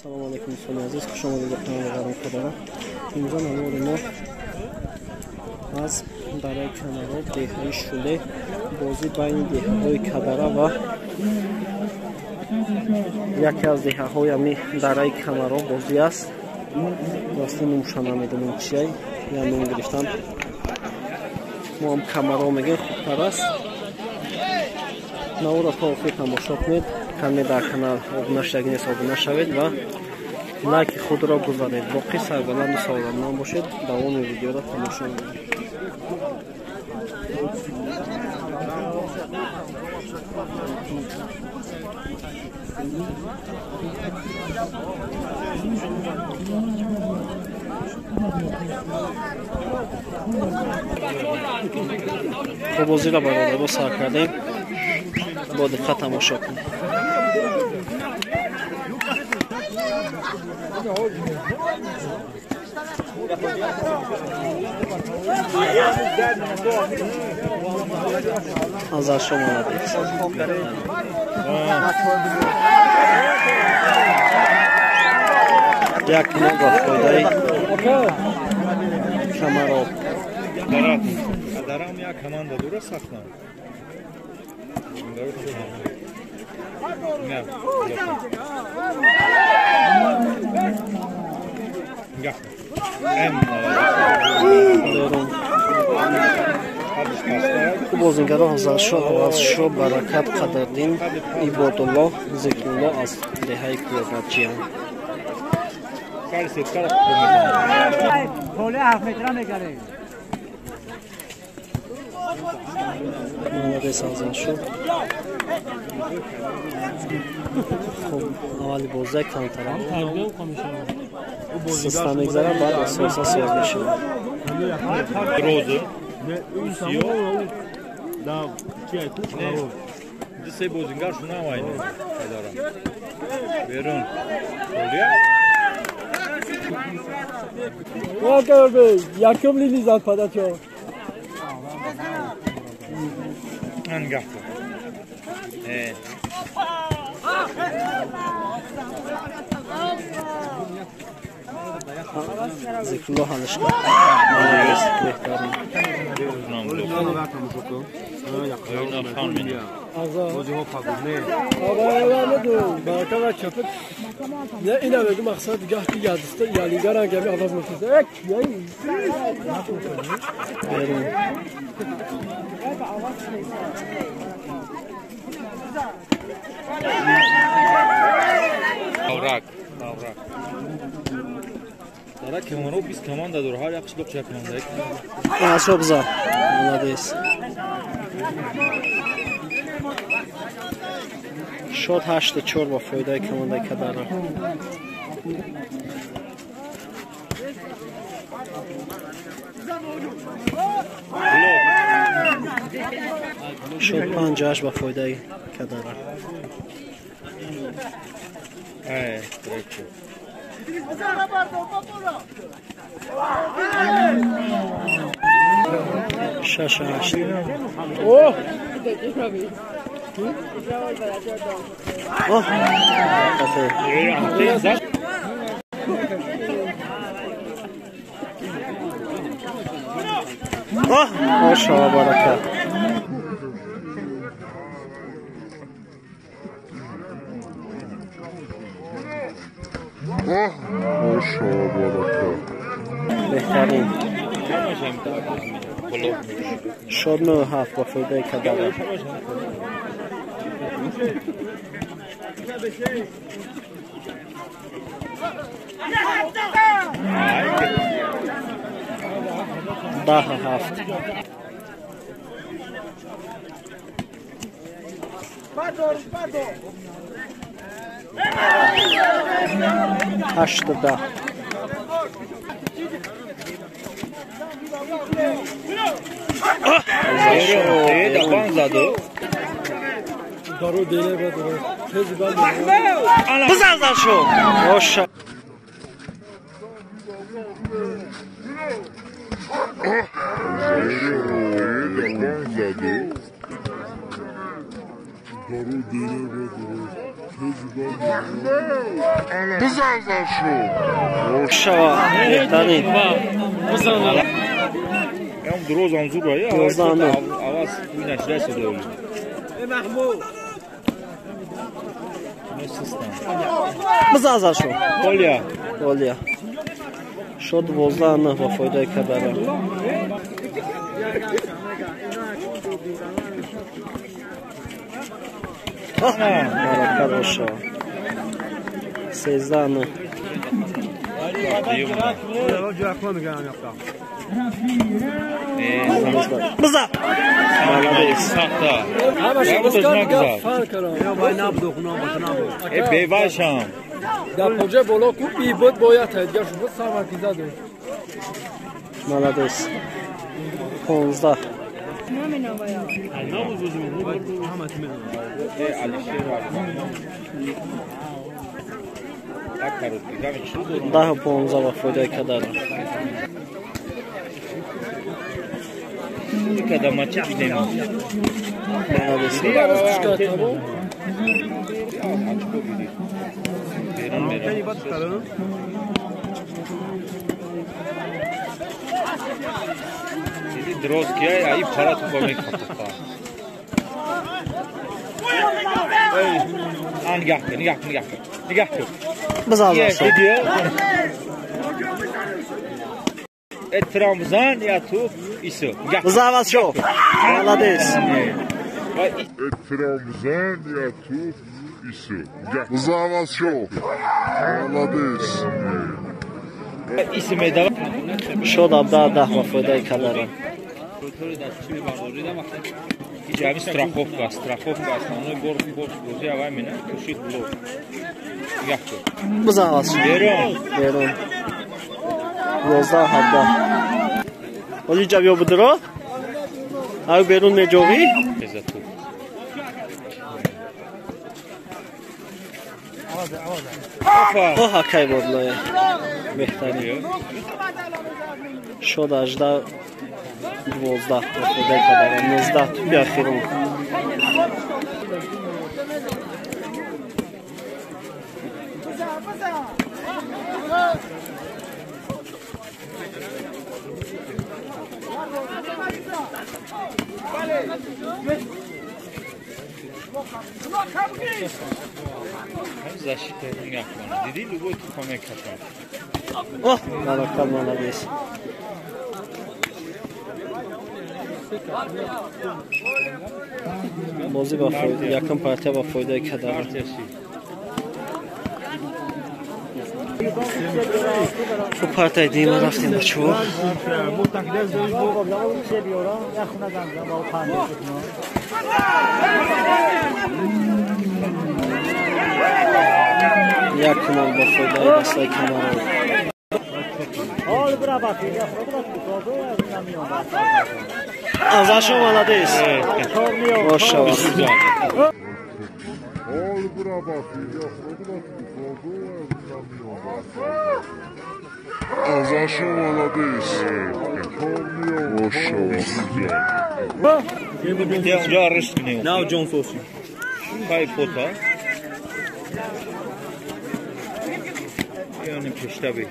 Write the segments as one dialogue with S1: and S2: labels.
S1: Салом алейкум, дӯстони азиз, хуш омадед ба канали Ғарм Кадара. Имрӯза навори мо аз дараи Камароб, деҳаи Шуле, бозӣ байни деҳаҳои Кадара ва яке аз деҳаҳои ами дараи Камароб бозӣ аст. Рости номша намедонем чия, я ном гирифтан. Мо ҳам Камароб мегӯем, хубтар аст. Наворро то охир тамошо кунед. Каме дар канал обуна шудагӣ нест, обуна шавед ва лайки худро гузаред. Боқӣ сарбаланду саволатманд бошед. Давоми видеоро тамошо кунед. Хуб, бозиро бародаро сар кардем. Бо диққат тамошо кунед. Азаршо молодец. Як нол ба фоидаи Камароб.
S2: Дарам як команда дора сахна.
S1: Хуб, бозингаро Азаршо, Авазшо, Баракат, Қадрдин, Ибодулло, Зикрулло аз деҳаи Кӯлобаҷиян. Молодец, Азаршо. Хуб, аввали бозӣ камтара суста мегзарад, баъд асоса соз мешавад.
S3: Якум лини зад падачо.
S1: Зикрулло ҳалишка. Молодец, беҳтарин. Берун.
S2: Дара Камароб 20 команда дора, ҳар як қишлоқ як команда.
S1: Азаршо бизан. Молодец. Шот 8-4 ба фоидаи командаи Кадара. Шот 5-8 ба фоидаи Кадара. 6-8. Ошава барака. Беҳтарин. Шод 9-7 ба фоидаи Кадара. 10-7. 8-10. Бизан Азаршо. Оша. Шава, беҳтарин.
S2: Ям дроз ам зур ай. Аваз уйнаш расид.
S1: Бизан шо.
S2: Голия.
S1: Голия. Шо 12-9 ба фоидаи Кадара. Баракат боша. 13-9. Бизан. Молодец.
S2: Бевашам.
S3: Да поҷа боло ку ибод бояд ҳайдгар шуд сарваркиза дод.
S1: Молодец. 15. Даҳу 15 ба фоидаи Кадара. Молодец.
S2: Дроз ки ай пара тупа мекапа. А нигоҳ кун, нигоҳ кун, нигоҳ кун. Нигоҳ кун.
S1: Бизан
S2: видео. Эҳтиром бизан я туп исо.
S1: Бизан аваз шо. Молодец.
S4: Эҳтиром бизан я туп исо. Бизан аваз шо. Молодец.
S2: Исо медава.
S1: Шод 17 ба фоидаи Кадара.
S2: Ҳами страховка, страховка основной бор бозӣ авай мена кушид блок. Нигоҳ кун.
S1: Бизан аваз шо.
S2: Берун.
S1: Берун. 11-17. Оли ҷавё будро? Ай берун меҷоғӣ? О ҳакай бодлое. Беҳтарин. Шод 18-12 ба фоидаи Кадара. 19 туби ахирон.
S2: Защита нигоҳ кун. Дидӣ любой тупа мекапад.
S1: Оҳ, баракат, молодец. Бозӣ ба фоида, якум партия ба фоидаи Кадара. Хуб, партияи дима рафтем бачаҳо. Як нол ба фоидаи дастаи Камаров. Азашо молодец. Бошава.
S4: Азашо молодец. Бошава.
S2: Now John Sosi. Пай фото. Яъне пештаби.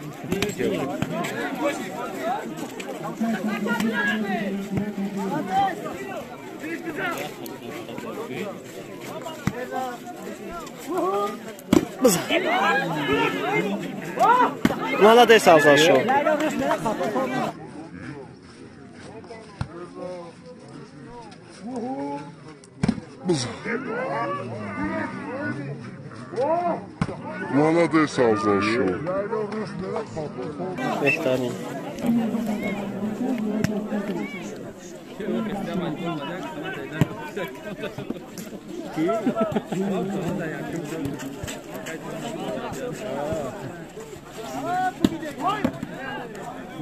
S1: Бизан. Молодец, Азашо.
S4: Молодец, Азашо.
S1: Беҳтарин.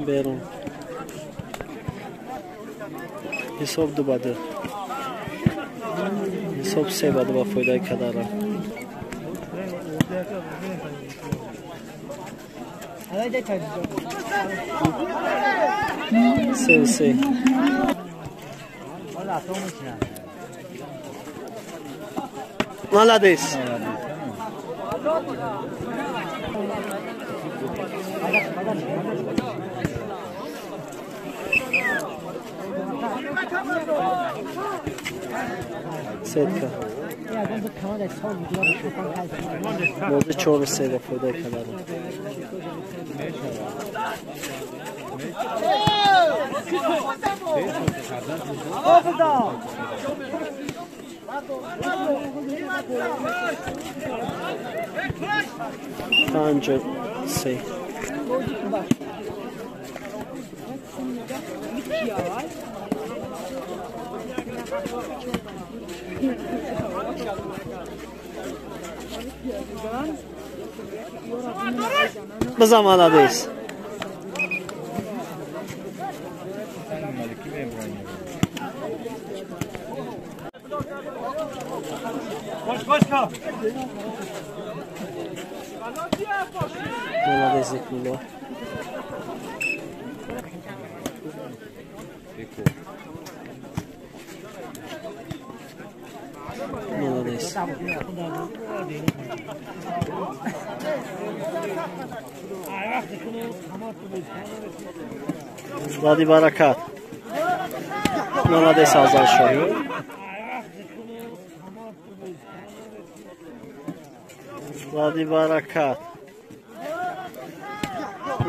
S1: Берун. Ҳисоб 2-2. Ҳисоб 3-2 ба фоидаи Кадара. 3-3. Молодец. Сетка. Бозӣ 4-3 ба фоидаи Кадарам. 5-3. Бизан, молодец. Молодец, Зикрулло. Молодец. Вади баракат. Молодец, Азаршо. Вади баракат.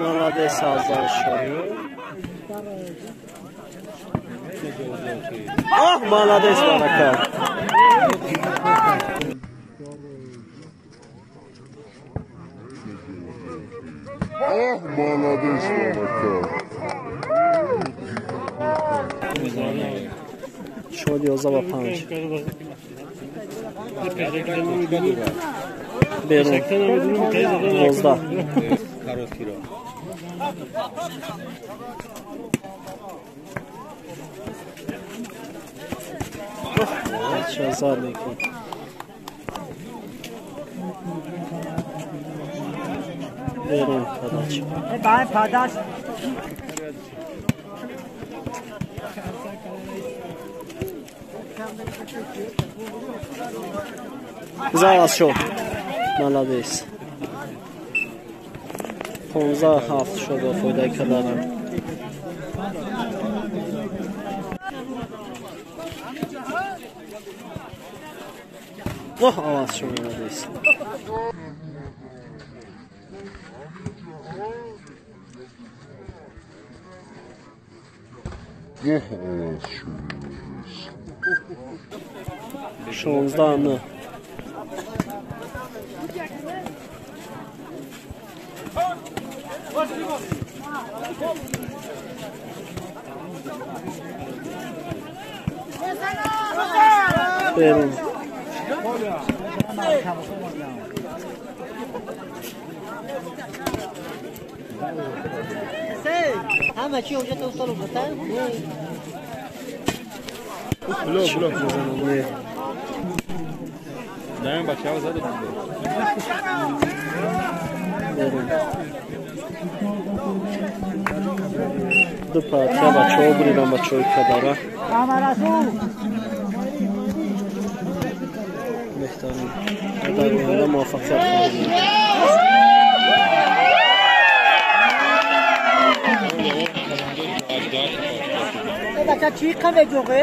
S1: Молодец, Азаршо. Оҳ, молодец, баракат.
S4: Оҳ, молодец, баракат.
S1: Шуд 11-5. Берун. 12. Шазар мекунад. Берун подач. Зал шуд. Молодец. 15-7 шуд ба фоидаи Кадарам. Оҳ, аваз шуд, молодец.
S4: Оҳ, аваз шуд, молодец.
S1: 16-9. Берун. Ду партия бачаҳо буридан, бачаҳои Кадара. Беҳтарин. Дар оянда муваффақият хоҳем.
S5: بچه چی قمه جوغه؟